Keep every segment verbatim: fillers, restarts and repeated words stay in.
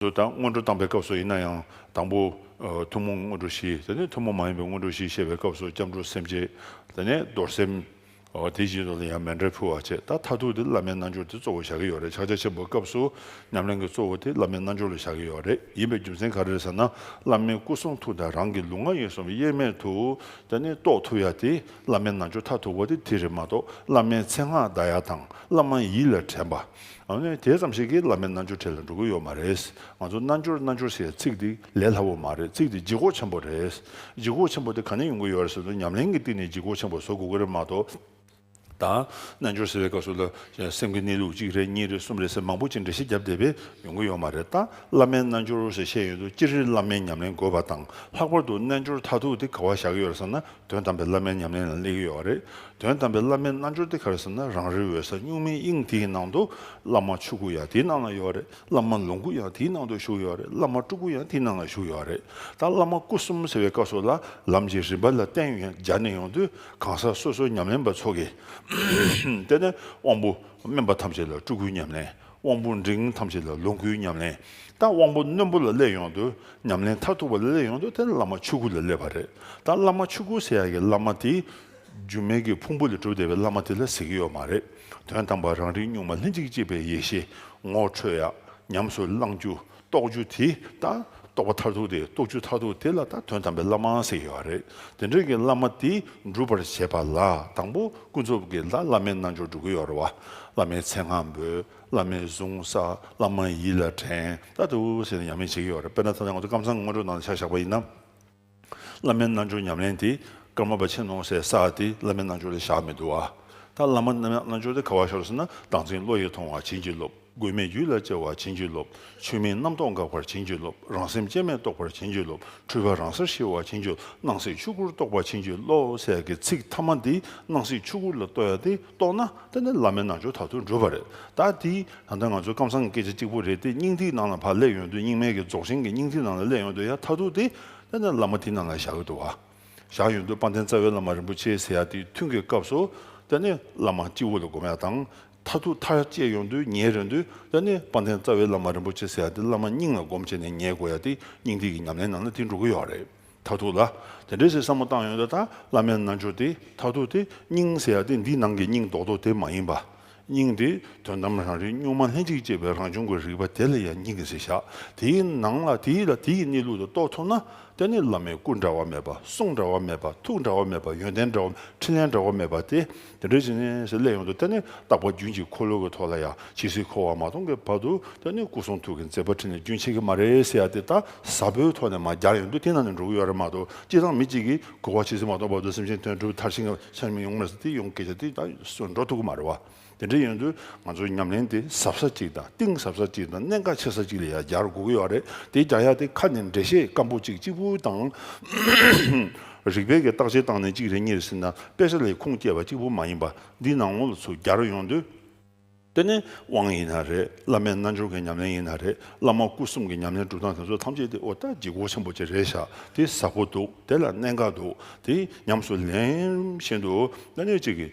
ཚོ་ད་སྔོན་འགྲོ་བཏང་པའི་སྐབས་སུ་ཡིན་ན་ཡང་དང་པོ་ཨ་ཐུན་མོང་སྔོན་འགྲོ་བཞི། དེ་ནས་ཐུན་མོང་མ་ཡིན་པའི་སྔོན་འགྲོ་བཞི་བཤད་པའི་སྐབས་སུ་སྐྱབས་འགྲོ་སེམས་བསྐྱེད། དེ་ནས་རྡོར་སེམས། འོ་དེ་བཞིན་དུ་ཡང་མཎྜལ་ཕུལ་བ་བྱས། ད་མཐར་ཐུག་དེ་བླ་མའི་རྣལ་འབྱོར་དེ་གཙོ་བོ་བཞག་གི་ཡོད་རེད། ཕྱག་རྒྱ་ཆེན་པོའི་སྐབས་སུ་ཉམས་ལེན་གྱི་གཙོ་བོ་དེ་བླ་མའི་རྣལ་འབྱོར་ལ་བཞག་གི་ཡོད་རེད། ཡིན་པའི་རྒྱུ་མཚན་ག་རེ་རེད་ཟེར་ན། བླ་མའི་སྐུ་གསུང་ཐུགས་དང་རང་གི་ལུས་ངག་ཡིད་གསུམ་དབྱེར་མེད་དུ་དེ་ནི་རྟོགས་ཐུབ་ཡ་དེ་བླ་མའི་རྣལ་འབྱོར་མཐར་ཐུག་པ་དེ་དེ་རེད་མ་གཏོགས། བླ་མའི་མཚན་སྔགས་བཟླ་ཡ་དང་བླ་མ་ཡིད་ལ་དྲན་པ། ཨ་ནི་དེ་ཙམ་ཞིག་གིས་བླ་མའི་རྣལ་འབྱོར་གྲལ་ལ་འགྲོ་གི་ཡོད་མ་རེད། ང་ཚོ་རྣལ་འབྱོར་རྣལ་འབྱོར་ཟེར་ཚིག་འདི་ལས་སླ་བོ་མ་རེད། ཚིག་འདི་ལྗིད་ཁོག་ཆེན་པོ་རེད། ལྗིད་ཁོག་ཆེན་པོ་དེ་ག་ནས་ཡོང་གི་ཡོད་རེད་ཟེར་ན། ཉམས་ལེན་གྱི་སྟེང་ནས་ལྗིད་ཁོག་ཆེན་པོ་བཟོ་དགོས་ཀྱི་རེད་མ་གཏོགས། ད་རྣལ་འབྱོར་ཟེར་བའི་སྐབས་སུ་ལ་སེམས་ཀྱི་གནས་ལུགས་གཅིག་རེད། གཉིས་རེད། གསུམ་རེད་ཟེར་མང་པོ་ཅིག་འགྲེལ་བཤད་བརྒྱབ་བསྡད་པས་ཡོང་གི་ཡོད་མ་རེད། ད་བླ་མའི་རྣལ་འབྱོར་ཟེར་བཤད་ཡོང་དུས་སྤྱིར་བླ་མའི་ཉམས་ལེན་དགོས་པ་དང་། ལྷག་པར་དུ་རྣལ་འབྱོར་མཐར་ཐུག་དེ་ག་བ་བཞག་གི་ཡོད་རེད་ཟེར་ན། དོན་དམ་པའི་བླ་མའི་ཉམས་ལེན་ལ་སླེབས་ཀྱི་ཡོད་རེད། དོན་དམ་པའི་བླ་མའི་རྣལ་འབྱོར་དེ་ག་རེ་ཟེར་ན། རང་རེའི་འོད་གསལ་གཉུག་མའི་དབྱིངས་དེའི་ནང་དུ་བླ་མ་ཆོས་སྐུ་ཡང་དེའི་ནང་ལ་ཡོད་རེད། བླ་མ་ལོངས་སྐུ་ཡང་དེའི་ནང་དུ་བཞུགས་ཡོད་རེད། བླ་མ་སྤྲུལ་སྐུ་ཡང་དེའི་ནང་ལ་བཞུགས་ཡོད་རེད། ད་བླ་མ་སྐུ་གསུམ་ཟེར་བའི་སྐབས་སུ་ལ་ལམ་གྱི་རིམ་པ་ལ་བརྟེན་ཡོང་སྦྱར་ནས་ཡོང་དུས། གང་ཟག་སོ་སོའི་ཉམས་ལེན་པ་ཚོ་གིས་དེ་ནས་དབང་པོ་དམན་པ་ཐམས་ཅད་ལ་སྤྲུལ་སྐུའི་ཉམས་ལེན། དབང་པོ་འབྲིང་ཐམས་ཅད་ལ་ལོངས་སྐུའི་ཉམས་ལེན། ད་དབང་པོ་རྣོན་པོ་ལ་སླེབས་ཡོང་དུས། ཉམས་ལེན་མཐར་ཐུག་པ་ལ་སླེབས་ཡོང་དུས། དེ་ནི་བླ་མ་ཆོས་སྐུ་ལ་སླེབས་པ་རེད། ད་བླ་མ་ཆོས་སྐུ་ཟེར་ཡ་གི་བླ་མ་དེ། སྒྱུ་མའི་གི་ཕུང་པོ་ལས་གྲུབ་བསྡད་པའི་བླ་མ་དེ་ལ་ཟེར་གྱི་ཡོད་མ་རེད། དོན་དམ་པར་རང་རིག་གཉུག་མ་ལྷན་ཅིག་སྐྱེས་པའི་ཡེ་ཤེས། ངོ་འཕྲོད་ཡ། ཉམས་སུ་བླང་རྒྱུ། རྟོགས་རྒྱུ་དེ། ད་རྟོགས་པ་མཐར་ཐུག་དེ། རྟོགས་རྒྱུ་མཐར་ཐུག་དེ་ལ་ད་དོན་དམ་པའི་བླ་མ་ཟེར་གྱི་ཡོད་རེད། དེ་འདྲ་གི་བླ་མ་དེ་འགྲུབ་པར་བྱེད་པ་ལ་དང་པོ་ཀུན་རྫོབ་ཀྱི་ད་བླ་མའི་རྣལ་འབྱོར་སྒྲུབ་ཀྱི་ཡོད་རེད་བ། བླ་མའི་མཚན་སྔགས་འབོད། བླ་མའི་གཟུངས་བསགས། བླ་མ་ཡིད་ལ་དྲན། ད་དེ་འདྲ་ཟེར་ནས་ཉམས་ལེན་བྱེད་ཀྱི་ཡོད་རེད། དཔེར་ན་ད་ལྟ་ང་ཚོ་ཀམ་ཚང་སྔོན་འགྲོ་ནང་ལ་ཆ་བཞག་པ་ཡིན་ན། བླ་མའི་རྣལ་འབྱོར་ཉམས་ལེན་དེ་ཀརྨ་པ་ཆེན་ནོ་སའི་ས་དེ་བླ་མའི་རྣལ་འབྱོར་ལ་བཞག་མི་འདུག་ཨ། ད་བླ་མ་རྣལ་འབྱོར་དེ་ག་བ་ཤོར་ཟེར་ན། བདག་འཛིན་བློ་ཡིས་མཐོང་བ་བྱིན་གྱིས་རློབས། དགོས་མེད་རྒྱུད་ལ་སྐྱེ་བ་བྱིན་གྱིས་རློབས། ཆོས་མིན་རྣམ་རྟོག་འགག་པར་བྱིན་གྱིས་རློབས། རང་སེམས་སྐྱེ་མེད་རྟོགས་པར་བྱིན་གྱིས་རློབས། འཁྲུལ་པ་རང་སར་ཞི་བ་བྱིན་གྱིས་རློབས། སྣང་སྲིད་ཆོས་སྐུར་རྟོགས་པ་བྱིན་གྱིས་རློབས་ཟེར་གྱི་ཚིག་ཐ་མ་འདི། སྣང་སྲིད་ཆོས་སྐུ་ལ་རྟོགས་ཡ་དེ་རྟོགས་ན། དེ་ནི་བླ་མའི་རྣལ་འབྱོར་མཐར་ཐུག་འགྲུབ་པ་རེད། ད་དེ་ད་ལྟ་ང་ཚོ་ཀམ་ཚང་གི་སྐད་ཆ་གཅིག་པུ་རེད་དེ། སྙིང་ཐིག་ནང་ལ་ཕར་སླེབས་ཡོང་དུས། རྙིང་མའི་གི་རྫོགས་ཆེན་གྱི་སྙིང་ཐིག་ནང་ལ་སླེབས་ཡོང་དུས་ཡ། མཐར་ཐུག་དེ་དེ་ནི་བླ་མ་དེའི་ནང་ལ་བཞག་གི་འདུག་བ། བཞག་ཡོང་དུས་དཔལ་ལྡན་རྩ་བའི་བླ་མ་རིན་པོ་ཆེ་ཟེར་ཡ་དེ་ཐུན་གྱི་སྐབས་སུ་དེ་ནི་བླ་མ་སྤྱི་བོ་ལ་སྒོམ་ཡ་དང་། མཐར་ཐུག་མཐར་བཅད་ཡོང་དུས་ཉལ་རན་དུས། དེ་ནི་དཔལ་ལྡན་རྩ་བའི་བླ་མ་རིན་པོ་ཆེ་ཟེར་ཡ་དེ་བླ་མ་སྙིང་ལ་སྒོམ་བྱས་ནས་ཉལ་དགོས་ཡ་དེ། སྙིང་ཐིག་གི་ཉམས་ལེན་ནང་ལ་དེ་འགྲོ་གི་ཡོད་རེད། མཐར་ཐུག་ལ། དེ་འདྲ་ཞིག་བསམ་བློ་བཏང་ཡོང་དུས། ད་བླ་མའི་རྣལ་འབྱོར་དེ་མཐར་ཐུག་དེ་སྙིང་ཟེར་ཡ་དེ་འདི་ནང་གི་སྙིང་རྡོག་རྡོག་དེ་མ་ཡིན་པ། སྙིང་དེ་དོན་དམ་རང་རིག་གཉུག་མ་ལྷན་ཅིག་སྐྱེས་པའི་རང་བྱུང་གི་རིག་པ་དེ་ལ་ཡང་སྙིང་ཟེར་བཞག་དེའི་ནང་ལ། དེའི་ལ། དེའི་གནས་ལུགས་དེ་རྟོགས་ཐུབ་ན། དེ་ནི་བླ་མའི་སྐུ་འབྲལ་བ་མེད་པ། གསུང་འབྲལ་བ་མེད་པ། ཐུགས་འབྲལ་བ་མེད་པ། ཡོན་ཏན་འབྲལ་བ། འཕྲིན་ལས་འབྲལ་བ་མེད་པ་དེ། དེ་འདྲ་ཞིག་ནས་སླེབས་ཡོང་དུས། དེ་ནི་རྟག་པ་རྒྱུན་གྱི་འཁོར་ལོ་གི་ཐོག་ལ་ཡང་ཇི་སྲིད་འཁོར་བ་མ་སྟོངས་ཀྱི་བར་དུ། དེ་ནི་སྐུ་གསུང་ཐུགས་ཀྱི་མཛད་པ་འཕྲིན་ལས་རྒྱུན་ཆད་ཀྱི་མ་རེད་ཟེར་ཡ་དེ། ད་ཟབ་པོའི་ཐོག་ནས་མར་སྦྱར་ཡོང་དུས། དེ་ནང་ནས་འགྲོ་གི་ཡོད་རེད་མ་གཏོགས། སྤྱིར་བཏང་མི་གཅིག་གིས་འཁོར་བ་ཇི་སྲིད་མ་སྟོངས་བར་དུ་སེམས་ཅན་དོན་སྒྲུབ་མཐར་ཕྱིན་གྱི་ཆ་མེད་ཡོང་མ་རེད་ཟེར་དེ་ཡོང་སྐད་ཆ་དེ་ད་སུ་འགྲོ་ཐུབ་ཀྱི་མ་རེད་བ། དེ་འདྲ་ཡིན་དུས་ང་ཚོ་ཉམས་ལེན་དེ་ཟབ་ས་གཅིག་དང་། གཏིང་ཟབ་ས་གཅིག་དང་། གནད་འགག་ཆེ་ས་གཅིག་ལ་ཡང་སྦྱར་དགོས་ཀྱི་ཡོད་རེད། དེ་སྦྱར་ཡ་དེ་ཁ་ནས་འགྲེལ་བཤད་སྐམ་པོ་གཅིག་གཅིག་པུ་དང་། རིགས་པའི་གི་བརྟག་དཔྱད་བཏང་ནས་གཅིག་རེ་གཉིས་རེ་ཟེར་ན། དཔེ་ཆ་ལས་ཁུངས་སྐྱེལ་བ་གཅིག་པུ་མ་ཡིན་པ། འདི་ནང་ལོགས་ལ་ཚུར་སྦྱར་ཡོང་དུས། དེ་ནི་དབང་ཡིན་ན་རེད། བླ་མའི་རྣལ་འབྱོར་གྱི་ཉམས་ལེན་ཡིན་ན་རེད། བླ་མ་སྐུ་གསུམ་གྱི་ཉམས་ལེན་སྒྲུབ་སྟངས་དེ་ཚོ་ཐམས་ཅད་དེ། འོ་ད་ལྗིད་ཁོག་ཆེན་པོ་ཅིག་རེད་ཤག་དེ་ཟབ་པོ་འདུག་དེ་ལ་གནད་འགག་འདུག་དེ་ཉམས་སུ་ལེན་བཞིན་དུ། ད་ནི་གཅིག་གི།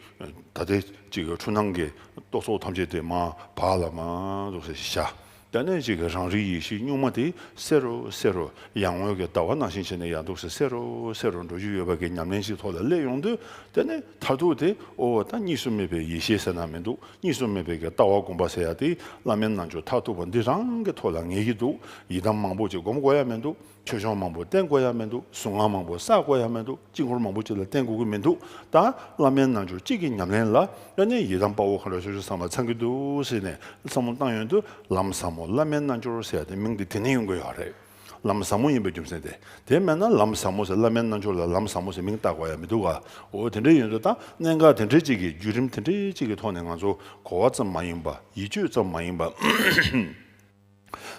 ད་ལྟའི་གཅིག་གི་འཁྲུལ་སྣང་གི་རྟོག་ཚོགས་ཐམས་ཅད་དེ་མར་བག་ལ་མར་འདུག་སེ་བཞག་དེ་ནས་གཅིག་གི་རང་རིག་ཡེ་ཤེས་གཉུག་མ་དེ་གསལ་རུ་གསལ་རུ། ཡར་ངོའི་གི་ཟླ་བ་ནང་བཞིན་བྱས་ནས་ཡར་འདུག་སེ་གསལ་རུ་གསལ་རུ་འགྲོ་རྒྱུ་ཡོད་པ་གི་ཉམས་ལེན་ཞིག་ཐོག་ལ་སླེབས་ཡོང་དུས། དེ་ནས་མཐར་ཐུག་དེ། འོ་ད་གཉིས་སུ་མེད་པའི་ཡེ་ཤེས་ཟེར་ན་མི་འདུག་གཉིས་སུ་མེད་པའི་གི་ལྟ་བ་སྒོམ་པ་ཟེར་ཡ་དེ། བླ་མའི་རྣལ་འབྱོར་མཐར་ཐུག་པ་འདི་རང་གི་ཐོག་ལ་ངེས་ཀྱི་འདུག་ཡི་དམ་མང་པོ་ཅིག་སྒོམ་དགོས་ཡ་མི་འདུག་ཆོས་སྐྱོང་མང་པོ་བསྟེན་དགོས་ཡ་མི་འདུག་གཟུངས་སྔགས་མང་པོ་བསགས་དགོས་ཡ་མི་འདུག་དཀྱིལ་འཁོར་མང་པོ་ཅིག་ལ་བསྟེན་དགོས་ཀྱི་མི་འདུག་ད་བླ་མའི་རྣལ་འབྱོར་གཅིག་གི་ཉམས་ལེན་ལ། ཨ་ནི་ཡི་དམ་དཔའ་བོ་མཁའ་འགྲོ་ཆོས་སྐྱོང་ཚང་མ་ཚང་གི་འདུག་ཟེར་ནས་བསམ་བློ་བཏང་ཡོང་དུས། ལམ་ཟབ་མོ་བླ་མའི་རྣལ་འབྱོར་ཟེར་ཡ་དེ་མིང་དེ་དེ་ནས་ཡོང་གི་ཡོད་རེད། ལམ་ཟབ་མོ་ཡིན་པའི་རྒྱུ་མཚན་དེ། དེ་མེད་ན་ལམ་ཟབ་མོ་ཟེར། བླ་མའི་རྣལ་འབྱོར་ལ་ལམ་ཟབ་མོ་ཟེར་མིང་བཏགས་དགོས་ཡ་མི་འདུག་ག་འོ་དེ་འདྲ་ཡིན་དུས། ད་གནད་འགག་དེ་འདྲའི་གཅིག་གི་བརྒྱུད་རིམ་དེ་འདྲའི་གཅིག་གི་ཐོག་ནས་ང་ཚོ་གོ་བ་ཙམ་མ་ཡིན་པ། ཡིད་དཔྱོད་ཙམ་མ་ཡིན་པ།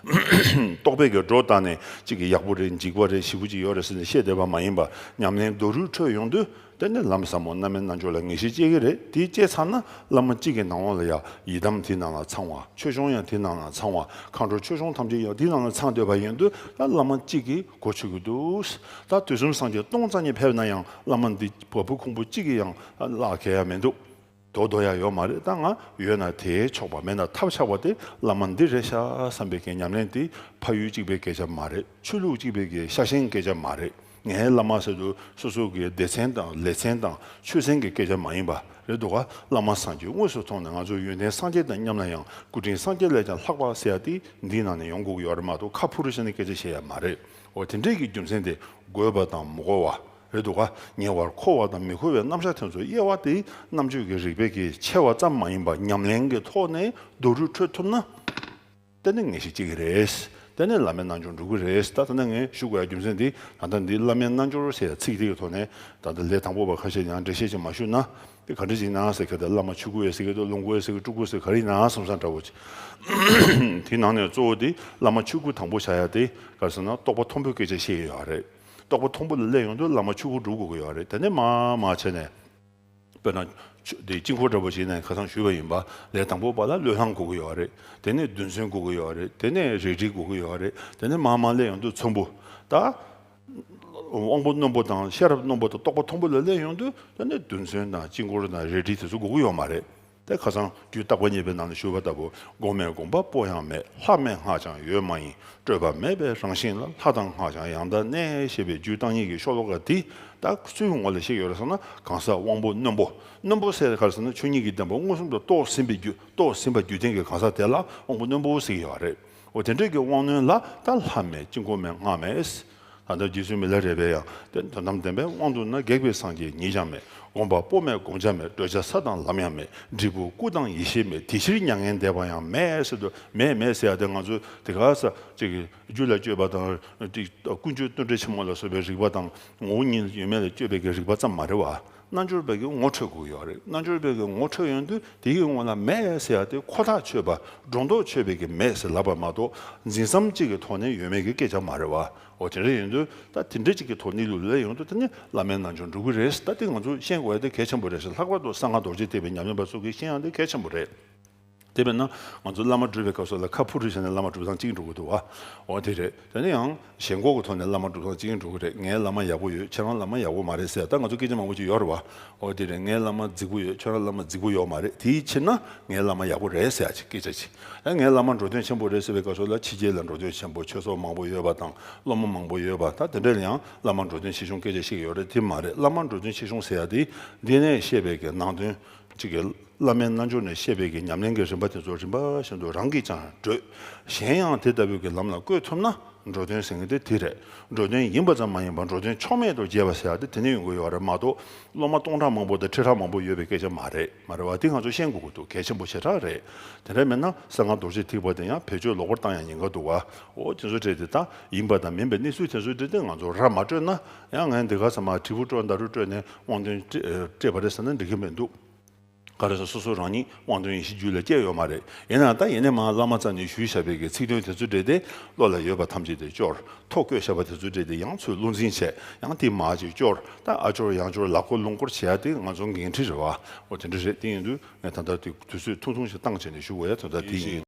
རྟོག་པའི་གི་སྒྲོ་བཏགས་ནས་གཅིག་གི་ཡག་པོ་རེད། འཇིགས་པ་རེད། ཞེ་པོ་ཅིག་ཡོད་རེད་ཟེར་ནས་བཤད་བསྡད་པ་མ་ཡིན་པ། ཉམས་ལེན་རྡོ་རུས་འཕྲོད་ཡོང་དུས། དེ་ནས་ལམ་ཟབ་མོ་བླ་མའི་རྣལ་འབྱོར་ལ་ངེས་ཤེས་སྐྱེ་གི་རེད། དེ་སྐྱེས་ཚར་ན་བླ་མ་གཅིག་གི་ནང་ལོགས་ལ་ཡང་ཡི་དམ་དེའི་ནང་ལ་ཚང་བ། ཆོས་སྐྱོང་ཡང་དེའི་ནང་ལ་ཚང་བ། མཁའ་འགྲོ་ཆོས་སྐྱོང་ཐམས་ཅད་ཡང་དེའི་ནང་ལ་ཚང་སྡོད་པ་ཡིན་དུས། ད་བླ་མ་གཅིག་གིས་གོ་ཆོད་ཀྱི་འདུག་ད་དུས་གསུམ་སངས་རྒྱས་སྟོང་རྩ་གཉིས་ཕེབས་ན་ཡང་བླ་མ་འདི་བ་སྤུ་ཁུང་བུ་གཅིག་གིས་ཡང་བརླག་གི་ཡ་མི་འདུག་དོ་དོ་ཡ་ཡོད་མ་རེད། ད་ང་ཡོད་ན་དེའི་ཆོག་པ། མེད་ན་ཐབས་ཆག་པ་དེ་བླ་མ་འདི་རེད་ཤག་བསམ་པའི་གི་ཉམས་ལེན་དེ་ཕ་ཡུལ་གཅིག་པའི་སྐད་ཆ་མ་རེད། ཆོས་ལུགས་གཅིག་པའི་གི་ཤ་ཞེན་སྐད་ཆ་མ་རེད། ངའི་བླ་མ་ཟེར་དུས་སོ་སོ་གི་སྡེ་ཚན་དང་ལས་ཚན་དང་ཆོས་ཚན་གྱི་སྐད་ཆ་མ་ཡིན་པ་རེད་འདུག་ག་བླ་མ་སངས་རྒྱས་དངོས་སུ་མཐོང་ནས་ང་ཚོ་ཡོན་ཏན་སངས་རྒྱས་དང་མཉམ་ན་ཡང་སྐུ་དྲིན་སངས་རྒྱས་ལས་ཀྱང་ལྷག་པ་ཟེར་ཡ་དེ་འདིའི་ནང་ནས་ཡོང་དགོས་ཀྱི་ཡོད་རེད་མ་གཏོགས་ཁ་ཕུ་རུ་བྱས་ནས་སྐད་ཆ་བཤད་ཡ་མ་རེད། འོ་དེ་འདྲས་ཀྱི་རྒྱུ་མཚན་དེ་དགོས་པ་དང་མི་དགོས་པ་རེད་འདུག་ག་ཉེ་བར་མཁོ་བ་དང་མི་མཁོ་བའི་རྣམ་གཞག་དེ་ཚོ་དབྱེ་བ་དེ་རྣམ་དཔྱོད་ཀྱི་རིག་པའི་གི་ཆེ་བ་ཙམ་མ་ཡིན་པ་ཉམས་ལེན་གྱི་ཐོག་ནས་མདོ་རུ་འཕྲོད་ཐུབ་ན། དེ་ནི་ངེས་ཤེས་སྐྱེ་གི་རེད། དེ་ནི་བླ་མའི་རྣལ་འབྱོར་འགྲུབ་གི་རེད། ད་ད་ནི་ངས་ཞུ་དགོས་ཡ་རྒྱུ་མཚན་འདི་ད་ལྟ་འདི་བླ་མའི་རྣལ་འབྱོར་ཟེར་ཡ་ཚིག་དེ་གི་ཐོག་ནས་ད་ལྟ་ལས་དང་པོ་པ་ཁ་ཤས་ཀྱང་འགྲེལ་བཤད་ཅིག་མ་ཞུས་ན། དེ་ག་འདྲ་ཅིག་ན་ཟེར་གི་འདུག་བླ་མ་ཆོས་སྐུ་ཡོད་ཟེར་གི་འདུག་ལོངས་སྐུ་ཡོད་ཟེར་གི་འདུག་སྤྲུལ་སྐུ་ཟེར་ག་རེ་ཡིན་ན་བསམ་བསམ་འདྲ་བོ་ཅིག་དེ་ནང་ནས་གཙོ་བོ་དེ་བླ་མ་ཆོས་སྐུ་དང་པོ་བྱ་ཡ་དེ་ག་རེ་ཟེར་ན་རྟོགས་པ་མཐོན་པོའི་སྐད་ཆ་བཤད་ཡོད་རེད། རྟོགས་པ་མཐོན་པོ་ལ་སླེབས་ཡོང་དུས་བླ་མ་ཆོས་སྐུ་སྒྲུབ་དགོས་ཀྱི་ཡོད་རེད། དེ་ནས་མར་མར་བྱས་ནས། དཔེར་ན། ཆོས་དེ་དཀྱིལ་འཁོར་འདྲ་པོ་ཞིག་ནས་ཁ་སང་ཞུས་པ་ཡིན་པ་ལས་དང་པོ་པ་ལ་བློས་བསླང་དགོས་ཀྱི་ཡོད་རེད། དེ་ནས་རྡུལ་ཚོན་དགོས་ཀྱི་ཡོད་རེད། དེ་ནས་རལ་གྲི་དགོས་ཀྱི་ཡོད་རེད། དེ་ནས་མར་མར་སླེབས་ཡོང་དུས་ཚོམ་བུ། ད། དབང་པོ་རྣོན་པོ་དང་ཤེས་རབ་རྣོན་པོ་དང་རྟོགས་པ་མཐོན་པོ་ལ་སླེབས་ཡོང་དུས་དེ་ནས་རྡུལ་ཚོན་དང་དཀྱིལ་འཁོར་དང་རལ་གྲི་དེ་ཚོ་དགོས་ཀྱི་ཡོད་མ་རེད། དེ་ཁ་སང་རྒྱུད་བརྟག་པ་གཉིས་པའི་ནང་ནས་ཞུས་པ་ལྟ་བུ་སྒོམ་མེད་སྒོམ་པ་པོ་ཡང་མེད། ལྷ་མེད་སྔགས་ཀྱང་ཡོད་མ་ཡིན། སྤྲོས་པ་མེད་པའི་རང་བཞིན་ལ། ལྷ་དང་སྔགས་ཀྱང་ཡང་དག་གནས། ཞེས་པའི་རྒྱུད་བརྟག་གཉིས་ཀྱི་ཤོ་ལོ་ཀ་འདི་ད་སུའི་ངོ་ལ་བཤད་ཡོད་རེད་ཟེར་ན། གང་ཟག་དབང་པོ་རྣོན་པོ། རྣོན་པོ་ཟེར་ག་རེ་ཟེར་ན་ཆོས་ཉིད་ཀྱི་བདེན་པ་མངོན་སུམ་དུ་རྟོགས་ཟིན་པའི་རྒྱུ་རྟོགས་ཟིན་པ་རྒྱུད་ལྡན་གྱི་གང་ཟག་དེ་ལ་དབང་པོ་རྣོན་པོ་ཟེར་གྱི་ཡོད་རེད། འོ་དེ་འདྲས་ཀྱི་དབང་རྣོན་ལ་ད་ལྷ་མེད་དཀྱིལ་འཁོར་མེད་སྔགས་མེད། ད་ལྟ་རྗེ་བཙུན་མི་ལ་རས་པས་ཡང་དོན་དམ་བདེན་པའི་དབང་དུ་ན། སྒེག་པའི་སངས་རྒྱས་ཉིད་ཀྱང་མེད། སྒོམ་པ་པོ་མེད་སྒོམ་བྱ་མེད། བགྲོད་བྱ་ས་དང་ལམ་ཡང་མེད། འབྲས་བུ་སྐུ་དང་ཡེ་ཤེས་མེད། དེ་ཕྱིར་མྱ་ངན་འདས་པ་ཡང་མེད་ཟེར་དུས་མེད་མེད་ཟེར་ཡ་དེ་ང་ཚོས་དེ་ག་ས་ཅིག་རྒྱུད་ལ་དཔྱོད་པ་དང་ཀུན་སྤྱོད་བསྟུན་གྲོས་ཆེན་མོ་ལ་སོགས་པའི་རིག་པ་དང་ངོ་བོ་ཉིད་ཡོད་མེད་ལ་དཔྱོད་པའི་གི་རིག་པ་ཙམ་མ་རེད་བ། རྣལ་འབྱོར་པའི་གི་ངོ་འཕྲོད་དགོས་ཡོད་རེད། རྣལ་འབྱོར་པའི་གི་ངོ་འཕྲོད་ཡོང་དུས་དེ་ཡི་ངོ་ལ་མེད་ཟེར་ཡ་དེ་ཁོ་ཐག་ཆོད་པ་སྒྲོ་འདོགས་ཆོད་པའི་གི་མེད་ཟེར་ལབ་པ་མ་གཏོགས་འཛིན་མཚམས་གཅིག་གི་ཐོག་ནས་ཡོད་མེད་ཀྱི་སྐད་ཆ་མ་རེད་བ། འོ་དེ་འདྲ་ཡིན་དུས་ད་དེ་འདྲ་གཅིག་གི་ཐོག་ནས་ལུགས་ལ་ཡོང་དུས་དེ་ནི་བླ་མའི་རྣལ་འབྱོར་འགྲུབ་ཀྱི་རེད། ད་དེ་ང་ཚོ་ཤེས་དགོས་ཡ་དེ་གལ་ཆེན་པོ་རེད་ཟེར། ལྷག་པར་དུ་གསང་སྔགས་རྡོ་རྗེ་ཐེག་པའི་ཉམས་ལེན་པ་ཚོ་གིས་ཤེས་ཡ་དེ་གལ་ཆེན་པོ་རེད། དེ་མིན་ན་ང་ཚོ་བླ་མ་སྒྲུབ་པའི་སྐབས་སུ་ལ་ཁ་ཕུ་རུ་བྱས་ནས་བླ་མ་སྒྲུབ་སྟངས་གཅིག་འགྲོ་གི་འདུག་བ། འོ་དེ་རེད། དེ་ནས་ཡང་ཞེན་ཁོག་གི་ཐོག་ནས་བླ་མ་སྒྲུབ་སྟངས་གཅིག་འགྲོ་གི་རེད། ངའི་བླ་མ་ཡག་པོ་ཡོད། ཁྱེད་རང་བླ་མ་ཡག་པོ་མ་རེད་ཟེར་ད་ང་ཚོ་སྐད་ཆ་མང་པོ་ཅིག་ཡོད་རེད་བ། འོ་དེ་རེད། ངའི་བླ་མ་རྫིག་པོ་ཡོད། ཁྱོད་རང་བླ་མ་རྫིག་པོ་ཡོད་མ་རེད། དེའི་ཕྱིར་ན་ངའི་བླ་མ་ཡག་པོ་རེད་ཟེར་ཡ་ཅིག་སྐད་ཆ་ཅིག་ད་ངའི་བླ་མ་འགྲོ་དོན་ཆེན་པོ་རེད་ཟེར་བའི་སྐབས་སུ་ལ་ཕྱི་རྒྱལ་ལ་འགྲོ་དོན་ཆེན་པོ། ཆོས་ཚོགས་མང་པོ་ཡོད་པ་དང་སློབ་མ་མང་པོ་ཡོད་པ། ད་དེ་འདྲ་ལ་ཡང་བླ་མ་འགྲོ་དོན་ཆེ་ཆུང་སྐད་ཆ་བཤད་ཀྱི་ཡོད་རེད། དེ་མ་རེད། བླ་མ་འགྲོ་དོན་ཆེ་ཆུང་ཟེར་ཡ་དེ་འདི་ནས་བཤད་པའི་གི་ནང་དོན། གཅིག་གི་བླ་མའི་རྣལ་འབྱོར་ནས་བཤད་པའི་གི་ཉམས་ལེན་གྱི་རིམ་པ་དེ་ཚོ་རིམ་པ་བཞིན་དུ་རང་གིས་ཀྱང་བགྲོད། གཞན་ཡང་དེ་ལྟ་བུའི་གི་ལམ་ལ་བཀོད་ཐུབ་ན་འགྲོ་དོན་ཟེར་མཁན་དེ་དེ་རེད། འགྲོ་དོན་ཡིན་པ་ཙམ་མ་ཡིན་པར་འགྲོ་དོན་ཕྱོགས་མེད་དུ་བྱས་པ་ཟེར་ཡ་དེ་དེ་ནས་ཡོང་གི་ཡོད་རེད་མ་གཏོགས་སློབ་མ་སྟོང་ཕྲག་མང་པོ་དང་ཁྲི་ཕྲག་མང་པོ་ཡོད་པའི་སྐད་ཆ་མ་རེད། མ་རེད་བ། དེ་ང་ཚོ་ཤེས་དགོས་ཀྱི་འདུག་གལ་ཆེན་པོ་ཞེ་དྲག་རེད། དེ་འདྲ་མིན་ན་གསང་སྔགས་རྡོ་རྗེ་ཐེག་པ་དེ་ཡང་བེད་སྤྱོད་ལོག་པར་བཏང་ཡ་ཉེན་ཁ་འདུག་བ། འོ་དེ་ཚོ་གྲས་དེ་ད་ཡིན་པ་དང་མིན་པའི་གནས་ཚུལ་དེ་ཚོ་གྲས་དེ་ང་ཚོ་ར་མ་སྤྲོད་ན་ཡང་ངས་འདི་ག་ས་མ་དྲིལ་བུ་སྤྲོད་མདའ་རུ་སྤྲོད་ནས་དབང་དོན་སྤྲད་པ་རེད་ཟེར་ན་འགྲིག་གི་མི་འདུག་ག་རེ་ཟེར། སོ་སོ་རང་ཉིད་དབང་དོན་ཡེ་ཤེས་རྒྱུད་ལ་སྐྱེས་ཡོད་མ་རེད། ཡིན་ན་ད་ཡིན་ནའི་མ་བླ་མ་རྩ་ནས་ཞུས་བཞག་པའི་གི་ཚིག་དོན་དེ་ཚོ་འདྲེས་ཏེ་བློ་ལ་ཡོད་པ་ཐམས་ཅད་དེ་སྐྱོར། ཐོ་བཀོད་བཞག་པ་དེ་ཚོ་འདྲེས་ཏེ་ཡང་ཚུར་བློ་འཛིན་བྱས། ཡང་དེ་མ་ཅིག་སྐྱོར། ད་ཨ་སྐྱོར་ཡང་སྐྱོར་ལ་ཁོ་ལུང་སྐོར་བྱེད་ཡ་དེ་ང་ཚོ་འགན་འཁྲི་རེད་བ། འོ་དེ་འདྲ་རེད། དེ་ཡིན་དུས་ངས་ད་ལྟ་དེ་དུས་ཚོད་ཐུང་ཐུང་ཞིག་བཏང་བྱས་ནས་ཞུ་དགོས་ཡ་དོན་དག་དེ་ཡིན།